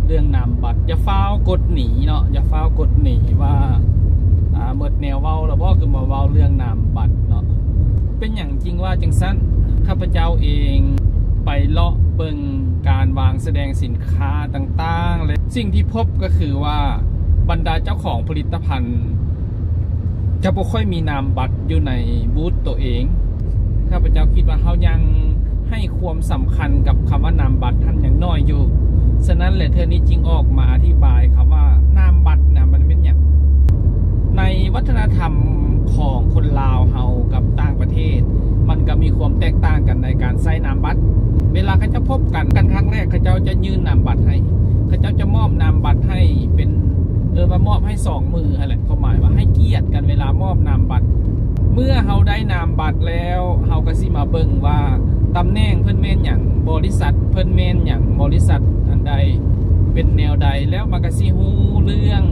ເລື່ອງນາມບັດ. ຢ່າຟ້າວກົດໜີເນາະ, ຢ່າຟ້າວກົດໜີວ່າ ອ່າ ໝົດແນວເວົ້າແລ້ວບໍ ຄືມາເວົ້າເລື່ອງນາມບັດເນາະ. ເປັນຫຍັງຈຶ່ງວ່າຈັ່ງຊັ້ນ? ຂ້າພະເຈົ້າເອງໄປເລາະເບິ່ງການວາງສະແດງສິນຄ້າຕ່າງໆ ແລະ ສິ່ງທີ່ພົບກໍຄືວ່າ ບັນດາເຈົ້າຂອງຜະລິດຕະພັນ ຈະບໍ່ຄ່ອຍມີນາມບັດຢູ່ໃນບູດໂຕເອງ. ຂ້າພະເຈົ້າຄິດວ່າເຮົາຍັງໃຫ້ຄວາມສຳຄັນກັບຄຳວ່ານາມບັດຫັ້ນຍັງໜ້ອຍຢູ່. ສະນັ້ນແຫຼະ ເທື່ອນີ້ຈຶ່ງອອກມາອະທິບາຍຄຳວ່ານາມບັດນະ ມັນແມ່ນຫຍັງ? ໃນວັດທະນະທຳຂອງຄົນລາວເຮົາກັບຕ່າງປະເທດ ມັນກໍມີຄວາມແຕກຕ່າງກັນໃນການໃຊ້ນາມບັດ. ເວລາເຂົາເຈົ້າພົບກັນ ກັນຄັ້ງແລກ ເຂົາເຈົ້າຈະຍື່ນນາມບັດໃຫ້, ເຂົາເຈົ້າຈະມອບນາມບັດໃຫ້ເປັນ ເອີ້ນວ່າມອບໃຫ້ສອງມືຫັ້ນແຫຼະ. ຄວາມໝາຍວ່າໃຫ້ກຽດກັນເວລາມອບນາມບັດ. ເມື່ອເຮົາໄດ້ນາມບັດແລ້ວ ເຮົາກໍຊິມາເບິ່ງວ່າຕຳແໜ່ງເພິ່ນແມ່ນຫຍັງ, ບໍລິສັດເພິ່ນແມ່ນຫຍັງ, ບໍລິສັດອັນໃດເປັນແນວໃດ, ແລ້ວມັນກໍຊິຮູ້ເລື່ອງ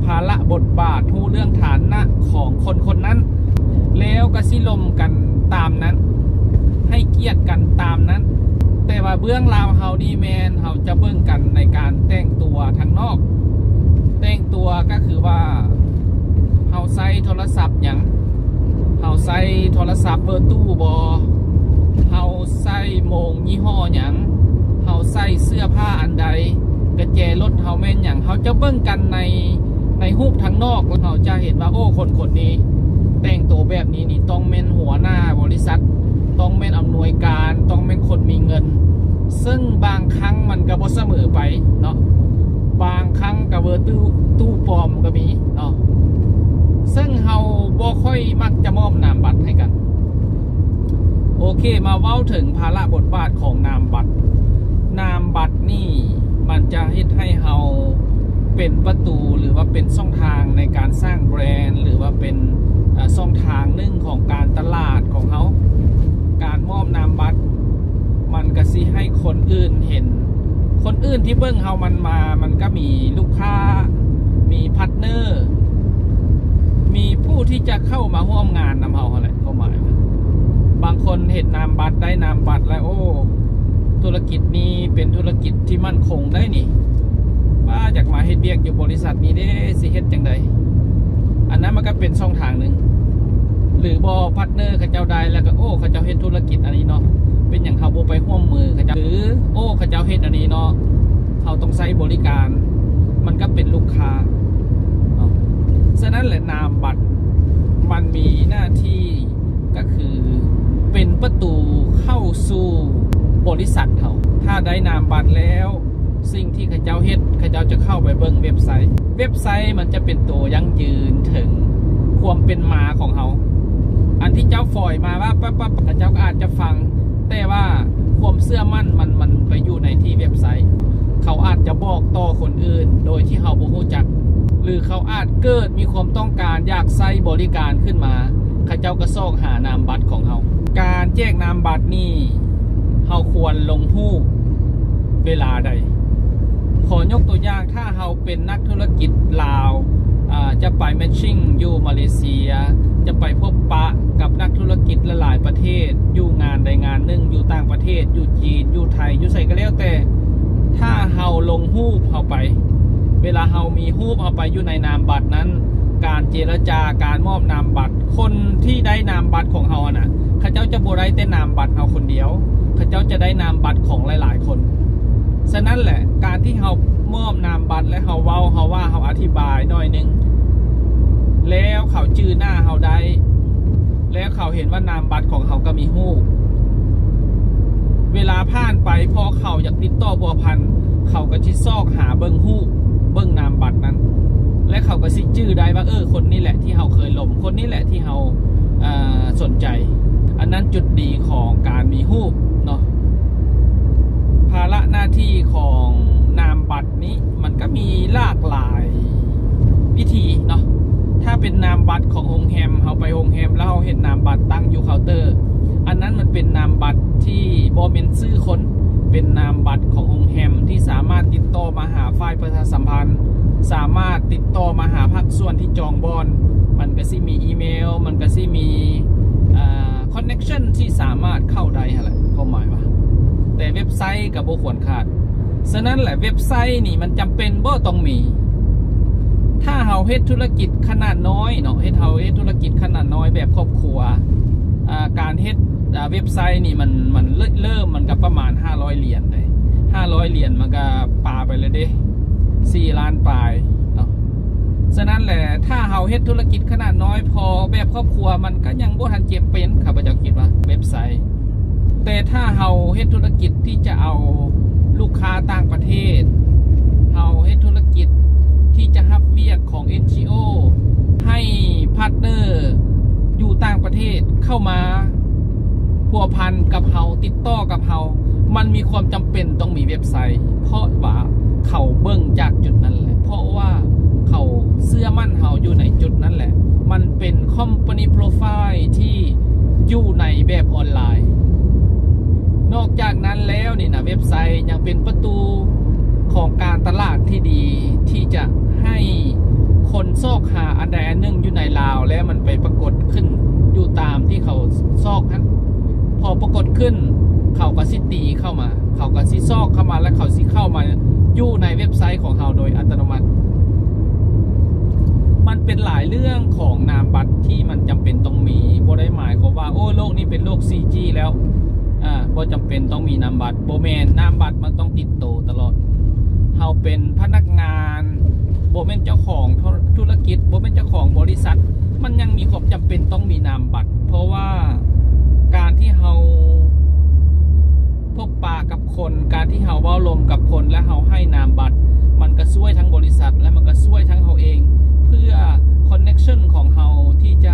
ພາລະບົດບາດ, ຮູ້ເລື່ອງຖານະຂອງຄົນຄົນນັ້ນ, ແລ້ວກໍຊິລົມກັນຕາມນັ້ນ, ໃຫ້ກຽດກັນຕາມນັ້ນ. ແຕ່ວ່າເບື້ອງລາວເຮົານີ້ແມ່ນເຮົາຈະເບິ່ງກັນໃນການແຕ່ງຕົວທາງນອກ, ແຕ່ງ ຕົວກໍຄືວ່າ ເຮົາໃຊ້ໂທລະສັບຫຍັງ, ເຮົາໃຊ້ໂທລະສັບເບີຕູ້ບໍ່, ເຮົາໃຊ້ໂມງຍີ່ຫໍ້ຫຍັງ, ເຮົາໃສ່ເສື້ອຜ້າອັນໃດ, ກະແຈລົດເຮົາແມ່ນຫຍັງ, ເຮົາຈະເບິ່ງກັນໃນ ໃນຮູບທາງນອກ ເຮົາຈະເຫັນວ່າ ໂອ້ ຄົນຄົນນີ້ແຕ່ງໂຕແບບນີ້ນີ້ ຕ້ອງແມ່ນຫົວໜ້າບໍລິສັດ, ຕ້ອງແມ່ນອຳນວຍການ, ຕ້ອງແມ່ນຄົນມີເງິນ. ເຊິ່ງບາງຄັ້ງມັນກໍບໍ່ສະເໝີໄປເນາະ, ບາງຄັ້ງກໍເບີຕູ້ ຕູ້ປອມກໍມີເນາະ, ເຊິ່ງເຮົາບໍ່ຄ່ອຍມັກຈະມອບນາມບັດໃຫ້ກັນ. ໂອເຄ ມາເວົ້າເຖິງພາລະບົດບາດຂອງນາມບັດ. ນາມບັດນີ້ມັນຈະເຮັດໃຫ້ເຮົາເປັນປະຕູ ຫຼືວ່າເປັນຊ່ອງທາງໃນການສ້າງແບຣນ ຫຼືວ່າເປັນ ເອີ ຊ່ອງທາງໜຶ່ງຂອງການຕະຫຼາດຂອງເຮົາ. ການມອບນາມບັດ ມັນກະຊິໃຫ້ຄົນອື່ນເຫັນ, ຄົນອື່ນທີ່ເບິ່ງເຮົາມັນມາ ມັນກະມີລູກຄ້າ, ມີພາດເນີ, ມີຜູ້ທີ່ຈະເຂົ້າມາຮ່ວມງານນຳເຮົາຫັ້ນແຫຼະ. ຄວາມໝາຍວ່າ ບາງຄົນເຫັນນາມບັດ, ໄດ້ນາມບັດແລ້ວ ໂອ້ ທຸລະກິດນີ້ເປັນທຸລະກິດທີ່ໝັ້ນຄົງໄດ໋ນີ້, ວ່າຢາກມາເຮັດວຽກຢູ່ບໍລິສັດນີ້ເດ້, ຊິເຮັດຈັ່ງໃດ? ອັນນັ້ນມັນກະເປັນຊ່ອງທາງໜຶ່ງ. ຫຼືບໍ່ ພາດເນີເຂົາເຈົ້າໄດ້ແລ້ວກໍ ໂອ້ ເຂົາເຈົ້າເຮັດທຸລະກິດອັນນີ້ເນາະ, ເປັນຫຍັງເຮົາບໍ່ໄປຮ່ວມມືເຂົາເຈົ້າ? ຫຼື ໂອ້ ເຂົາເຈົ້າເຮັດອັນນີ້ເນາະ, ເຮົາຕ້ອງໃຊ້ບໍລິການ, ມັນກໍເປັນລູກຄ້າເນາະ. ສະນັ້ນແຫຼະ ນາມບັດມັນມີໜ້າທີ່ກໍຄືເປັນປະຕູເຂົ້າສູ່ບໍລິສັດເຮົາ. ຖ້າໄດ້ນາມບັດແລ້ວ ສິ່ງທີ່ເຂົາເຈົ້າເຮັດ, ເຂົາເຈົ້າຈະເຂົ້າໄປເບິ່ງເວັບໄຊ. ເວັບໄຊມັນຈະເປັນຕົວຢັ້ງຢືນເຖິງຄວາມເປັນມາຂອງເຮົາ. ອັນທີ່ເຈົ້າຝອຍມາວ່າປັບໆ ເຂົາເຈົ້າກໍອາດຈະຟັງ, ແຕ່ວ່າຄວາມເຊື່ອໝັ້ນມັນ, ມັນໄປຢູ່ໃນທີ່ເວັບໄຊ. ເຂົາອາດຈະບອກຕໍ່ຄົນອື່ນໂດຍທີ່ເຮົາບໍ່ຮູ້ຈັກ, ຫຼືເຂົາອາດເກີດມີຄວາມຕ້ອງການຢາກໃຊ້ບໍລິການຂຶ້ນມາ, ເຂົາເຈົ້າກໍຊອກຫານາມບັດຂອງເຮົາ. ການແຈກນາມບັດນີ້ ເຮົາຄວນລົງຮູບເວລາໃດ? ຂໍຍົກຕົວຢ່າງ, ຖ້າເຮົາເປັນນັກທຸລະກິດລາວ, ອາ, ຈະໄປແມັດຊິງຢູ່ມາເລເຊຍ, ຈະໄປພົບປະກັບນັກທຸລະກິດຫຼາຍໆປະເທດ, ຢູ່ງານໃດງານໜຶ່ງ, ຢູ່ຕ່າງປະເທດ, ຢູ່ຈີນ, ຢູ່ໄທ, ຢູ່ໃສກໍແລ້ວແຕ່, ຖ້າເຮົາລົງຮູບເຮົາໄປ, ເວລາເຮົາມີຮູບເຮົາໄປຢູ່ໃນນາມບັດນັ້ນ, ການເຈລະຈາ, ການມອບນາມບັດ, ຄົນທີ່ໄດ້ນາມບັດຂອງເຮົາຫັ້ນນະ, ເຂົາເຈົ້າຈະບໍ່ໄດ້ແຕ່ນາມບັດເຮົາຄົນດຽວ, ເຂົາເຈົ້າຈະໄດ້ນາມບັດຂອງຫຼາຍໆຄົນ. ສະນັ້ນແຫຼະ, ການທີ່ເຮົາມອບນາມບັດ ແລະ ເຮົາເວົ້າ, ເຮົາວ່າ, ເຮົາອະທິບາຍໜ້ອຍໜຶ່ງ, ແລ້ວເຂົາຈື່ໜ້າເຮົາໄດ້, ແລ້ວເຂົາເຫັນວ່ານາມບັດຂອງເຮົາກໍມີຮູບ, ເວລາຜ່ານໄປ ພໍເຂົາຢາກຕິດຕໍ່ພົວພັນ, ເຂົາກໍຊິຊອກຫາເບິ່ງຮູບ, ເບິ່ງນາມບັດນັ້ນ, ແລະ ເຂົາກໍຊິຈື່ໄດ້ວ່າ, ເອີ, ຄົນນີ້ແຫຼະທີ່ເຮົາເຄີຍລົມ, ຄົນນີ້ແຫຼະທີ່ເຮົາ, ເອີ, ສົນໃຈ. ອັນນັ້ນຈຸດດີຂອງການມີຮູບເນາະ. ພາລະໜ້າທີ່ຂອງນາມບັດນີ້ ມັນກໍມີຫຼາກຫຼາຍວິທີເນາະ. ຖ້າເປັນນາມບັດຂອງໂຮງແຮມ, ເຮົາໄປໂຮງແຮມແລ້ວເຮົາເຫັນນາມບັດຕັ້ງຢູ່ເຄົາເຕີ, ອັນນັ້ນມັນເປັນນາມບັດທີ່ບໍ່ແມ່ນຊື່ຄົນ, ເປັນນາມບັດຂອງໂຮງແຮມທີ່ສາມາດຕິດຕໍ່ມາຫາຝ່າຍປະຊາສຳພັນ, ສາມາດຕິດຕໍ່ມາຫາພາກສ່ວນທີ່ຈອງບ່ອນ, ມັນກໍຊິມີອີເມວ, ມັນກໍຊິມີ, ອາ, ຄອນເນັກຊັນທີ່ສາມາດເຂົ້າໄດ້ຫັ້ນແຫຼະ, ຄວາມໝາຍວ່າ. ແຕ່ເວັບໄຊກໍບໍ່ຄວນຂາດ. ສະນັ້ນແຫຼະ ເວັບໄຊນີ້ມັນຈຳເປັນບໍ່ຕ້ອງມີ? ຖ້າເຮົາເຮັດທຸລະກິດຂະໜາດນ້ອຍເນາະ ເຮັດ ເຮົາເຮັດທຸລະກິດຂະໜາດນ້ອຍແບບຄອບຄົວ ອາ ການເຮັດ ອາ ເວັບໄຊນີ້ມັນ ມັນເລີ່ມ ເລີ່ມມັນກໍປະມານຫ້າຮ້ອຍຫຼຽນເດ້ ຫ້າຮ້ອຍຫຼຽນມັນກໍປາໄປແລ້ວເດ້ ສີ່ລ້ານປາຍເນາະ. ສະນັ້ນແຫຼະ ຖ້າເຮົາເຮັດທຸລະກິດຂະໜາດນ້ອຍພໍແບບຄອບຄົວ ມັນກໍຍັງບໍ່ທັນຈຳເປັນ ຂ້າພະເຈົ້າຄິດວ່າ ເວັບໄຊ. ແຕ່ຖ້າເຮົາເຮັດທຸລະກິດທີ່ຈະເອົາລູກຄ້າຕ່າງປະເທດ, ເຮົາເຮັດທຸລະກິດທີ່ຈະຮັບວຽກຂອງ ເອັນຈີໂອ ໃຫ້ພາດເນີຢູ່ຕ່າງປະເທດເຂົ້າມາພົວພັນກັບເຮົາ, ຕິດຕໍ່ກັບເຮົາ, ມັນມີຄວາມຈຳເປັນຕ້ອງມີເວັບໄຊ, ເພາະວ່າເຂົາເບິ່ງຈາກຈຸດນັ້ນແຫຼະ, ເພາະວ່າເຂົາເຊື່ອໝັ້ນເຮົາຢູ່ໃນຈຸດນັ້ນແຫຼະ. ມັນເປັນ company profile ທີ່ ຢູ່ໃນແບບອອນລາຍ. ນອກຈາກນັ້ນແລ້ວນີ້ນະ ເວັບໄຊຍັງເປັນປະຕູຂອງການຕະຫຼາດທີ່ດີ ທີ່ຈະໃຫ້ຄົນຊອກຫາອັນໃດອັນໜຶ່ງຢູ່ໃນລາວ ແລ້ວມັນໄປປາກົດຂຶ້ນຢູ່ຕາມທີ່ເຂົາຊອກຫັ້ນ. ພໍປາກົດຂຶ້ນ ເຂົາກໍຊິຕີເຂົ້າມາ ເຂົາກໍຊິຊອກເຂົ້າມາ ແລະ ເຂົາຊິເຂົ້າມາຢູ່ໃນເວັບໄຊຂອງເຮົາໂດຍອັດຕະໂນມັດ. ມັນເປັນຫຼາຍເລື່ອງຂອງນາມບັດທີ່ມັນຈຳເປັນຕ້ອງມີ, ບໍ່ໄດ້ໝາຍຄວາມວ່າ ໂອ້ ໂລກນີ້ເປັນໂລກ ສີ່ຈີ ແລ້ວ ອາ ບໍ່ຈຳເປັນຕ້ອງມີນາມບັດ, ບໍ່ແມ່ນ, ນາມບັດມັນຕ້ອງຕິດໂຕຕະຫຼອດ. ເຮົາເປັນພະນັກງານ, ບໍ່ແມ່ນເຈົ້າຂອງທຸລະກິດ, ບໍ່ແມ່ນເຈົ້າຂອງບໍລິສັດ, ມັນຍັງມີຄວາມຈຳເປັນຕ້ອງມີນາມບັດ, ເພາະວ່າການທີ່ເຮົາ ພົບປະກັບຄົນ, ການທີ່ເຮົາເວົ້າລົມກັບຄົນ ແລະ ເຮົາໃຫ້ນາມບັດ, ມັນກະຊ່ວຍທັງບໍລິສັດ ແລະ ມັນກະຊ່ວຍທັງເຮົາເອງ ເພື່ອ connection ຂອງເຮົາທີ່ຈະ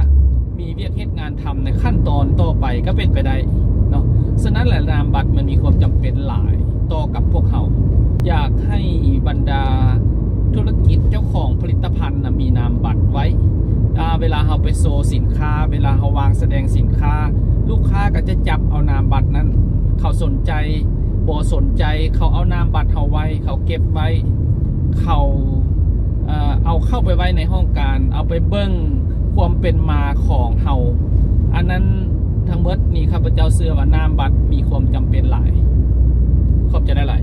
ມີວຽກເຮັດງານທຳໃນຂັ້ນຕອນຕໍ່ໄປກໍເປັນໄປໄດ້ເນາະ. ສະນັ້ນແຫຼະ ນາມບັດມັນມີຄວາມຈຳເປັນຫຼາຍຕໍ່ກັບພວກເຮົາ. ຢາກໃຫ້ບັນດາທຸລະກິດເຈົ້າຂອງຜະລິດຕະພັນນະ ມີນາມບັດໄວ້. ອາ ເວລາເຮົາໄປໂຊສິນຄ້າ, ເວລາເຮົາວາງສະແດງສິນຄ້າ, ລູກຄ້າກໍຈະຈັບເອົານາມບັດນັ້ນ, ເຂົາສົນໃຈ ບໍ່ສົນໃຈ, ເຂົາເອົານາມບັດເຮົາໄວ້, ເຂົາເກັບໄວ້, ເຂົາ ເອີ ເອົາເຂົ້າໄປໄວ້ໃນຫ້ອງການ, ເອົາໄປເບິ່ງຄວາມເປັນມາຂອງເຮົາ. ອັນນັ້ນທັງໝົດນີ້ ຂ້າພະເຈົ້າເຊື່ອວ່ານາມບັດມີຄວາມຈຳເປັນຫຼາຍ. ຂອບໃຈຫຼາຍໆ.